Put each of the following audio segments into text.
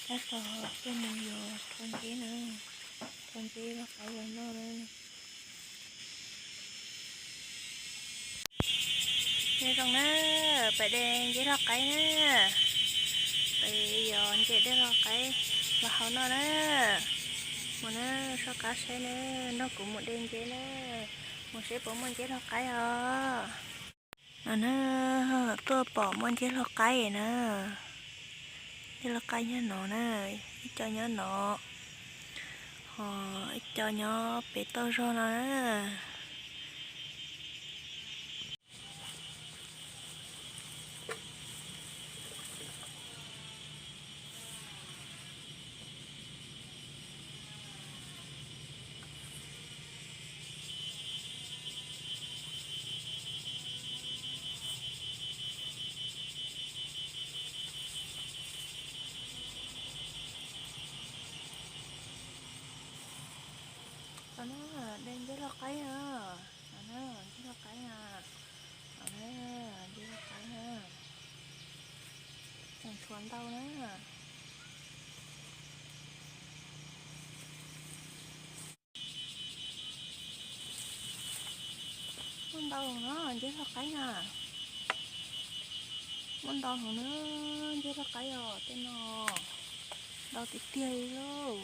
Tab tom tuaj mus yos rho nceb na, rho nceb hlov qaib los noj na. Nyob zoo na, peb de nceb hlov qaib na, peb yos nceb de hlov qaib los hau noj na. Mus na, soj qab saib na, nrog kuv mus de nceb na, mus saib puas muaj nceb hlov qaib os. No na, tuaj pom muaj nceb hlov qaib na. Nceb hlov qaib nyob no na, ib co nyob no, ho ib co nyob pem toj zog no na. Los na, de nceb hlov qaib na. Los na, nceb hlov qaib na. Los na, nceb hlov qaib na. Tseem tshuav ntau na. Muaj ntau heev na, nceb hlov qaib na. Muaj ntau heev na, nceb hlov qaib os, tej no ntau tiag tiag li lauj.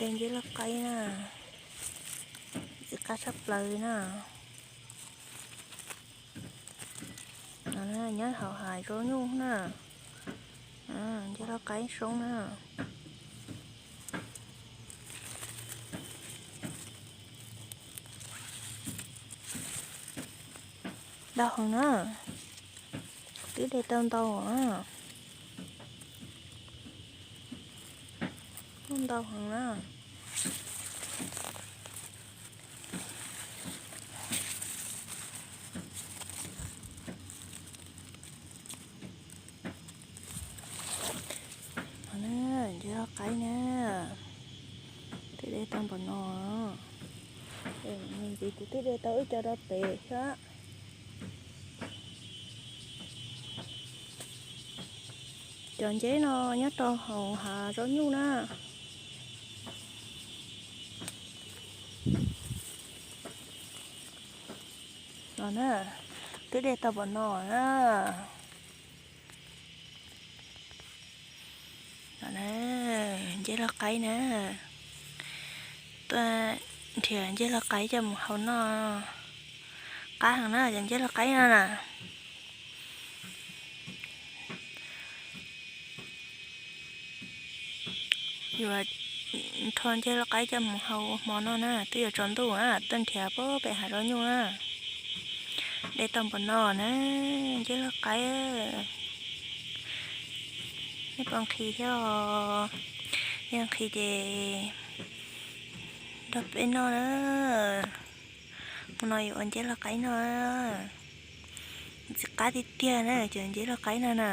De nceb hlov qaib na, ntxim qab tshaj plaws na. Nyob hauv hav zaub nyuj na, nceb hlov qaib soob na. Ntau heev na, twb de tau ntau na. Muaj ntau heev na. Nceb hlov qaib na, twb de tau npaum no. Ntxiv kuv twb de tau ib co rau pem thiab. Cov nceb no nyob rau hauv hav zaub nyuj na. No na, twb de tau npaum no na. No na, nceb hlov qaib na. Tuaj nrhiav nceb hlov qaib coj mus hau noj. Qab heev na, cov nceb hlov qaib no na. Yuav rho nceb hlov qaib coj mus hau ua hmo noj na, twb yuav tsaus ntuj na, tuaj nrhiav puag pem hav zaub nyuj na. De tau npaum no na, nceb hlov qaib. Nej puas nqhis thiab os? Yog nqhis ces nrog peb noj na. Hmo no yuav ua nceb hlov qaib noj. Ntxim qab tiag tiag na, cov nceb hlov qaib no na.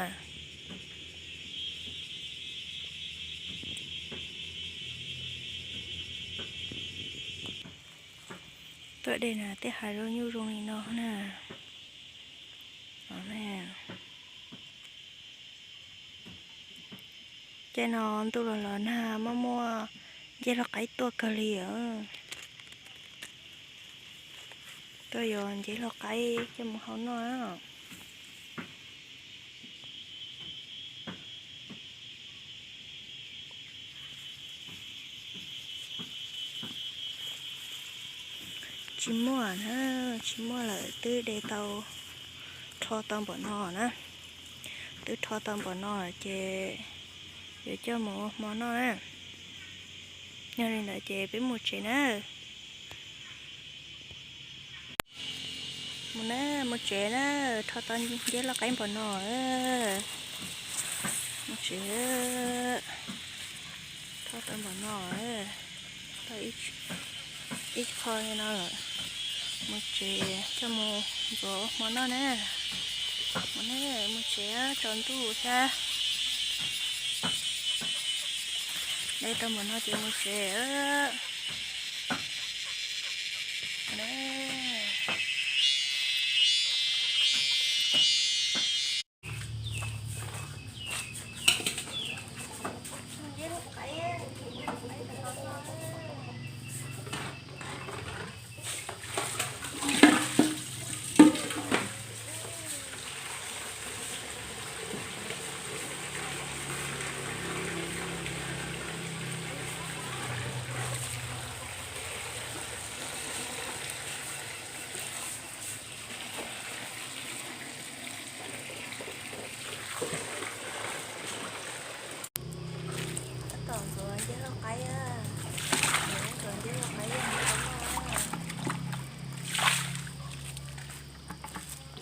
Tuaj de na, tej hav zaub nyuj zoo li no na. Caij no ntuj los los nag, muaj muaj nceb hlov qaib tuaj kawg li os. Tuaj yuav nceb hlov qaib coj mus hau noj. Tsis muaj na, tsis muaj lawm, twb de tau, rho tau npaum no na. Twb rho tau npaum no ces yuav coj mus ua hmo noj na. Yog li ntawd ces peb mus tsev na. Mus na, mus tsev na, rho tau nceb hlov qaib npaum no. Mus tsev, rho tau npaum no, tau ib qho li no lawm. Mus tsev coj mus ntxuav ua hmo noj na. Mus na, mus tsev, tsaus ntuj thiab. De tau npaum no ces mus tsev.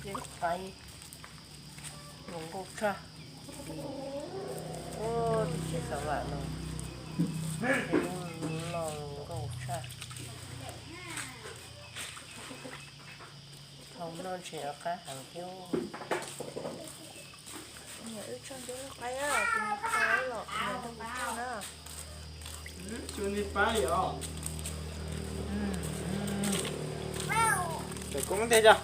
Qaib zoo nkauj tshaj. Ua tsis xav vam no, loj zoo nkauj tshaj. Thaum noj ntshe qab heev thiab. Tsis pab yom. Cov koob ntej cov.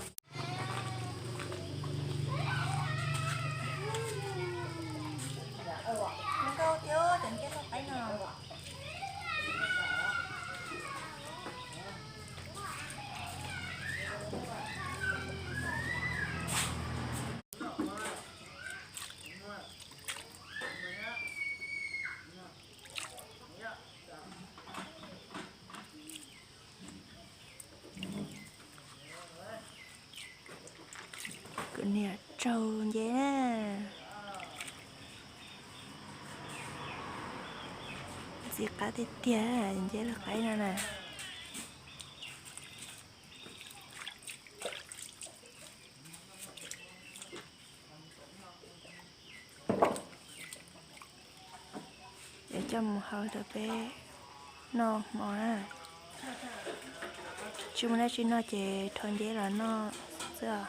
Kuv niam tsaug nceb na. Ntxim qab tiag tiag, nceb loj qaib no na. Yuav coj mus hau rau peb noj hmo na. Tsis muaj dab tsi noj ces rho nceb los noj xwb os.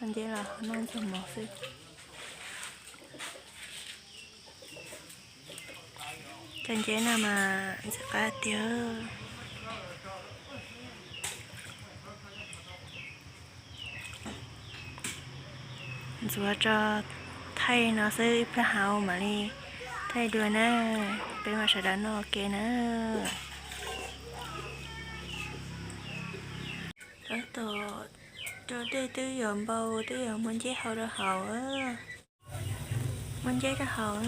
Rho nceb los noj ntxuag mov xwb. Cov nceb no mas ntxim qab tiag. Ntxuav tso, thaij no xwb, ib pliag hauv mam li thaij dua na. Peb mam sawv daws noj ua ke na. Tab tom rau dej twb yuav npau, twb yuav muab nceb hau rau hauv. Muab nceb rau hauv,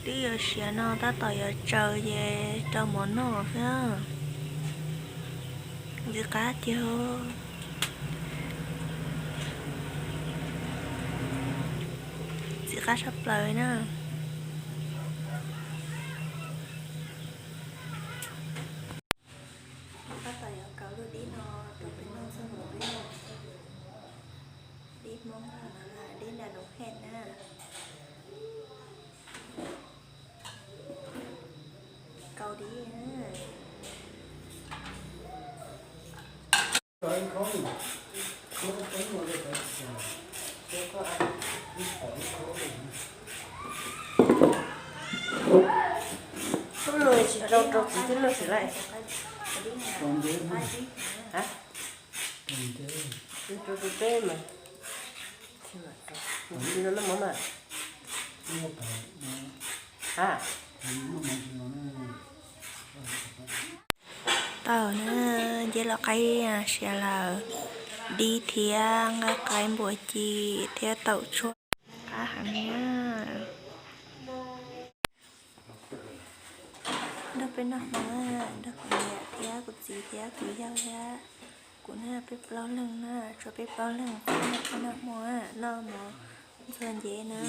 twb yuav siav no tab tom yuav tsaws ces rau mov noj xwb. Ntxim qab tiag. Ntxim qab tshaj plaws na. Tab tom yuav kaus lub dib no rau peb noj txog mus peb noj. Dib Hmoob no, dib nram Noov Hej na. Kaus dib na. Tub no tsis rau rau txiv twb luaj sim lawm. Rau rau teb mas. Tsis rau noj mov mas. Ha. Tau na, nceb loj qaib siav lawm, dib thiab nqaij qaib npua ci thiab taum tshuaj. Qab heev na. Nrog peb noj hmo, nrog kuv niam thiab kuv txiv thiab kuv yau thiab kuv na, peb plaub leeg na, tsuas peb plaub leeg peb noj hmo, noj mov ntxuag nceb na.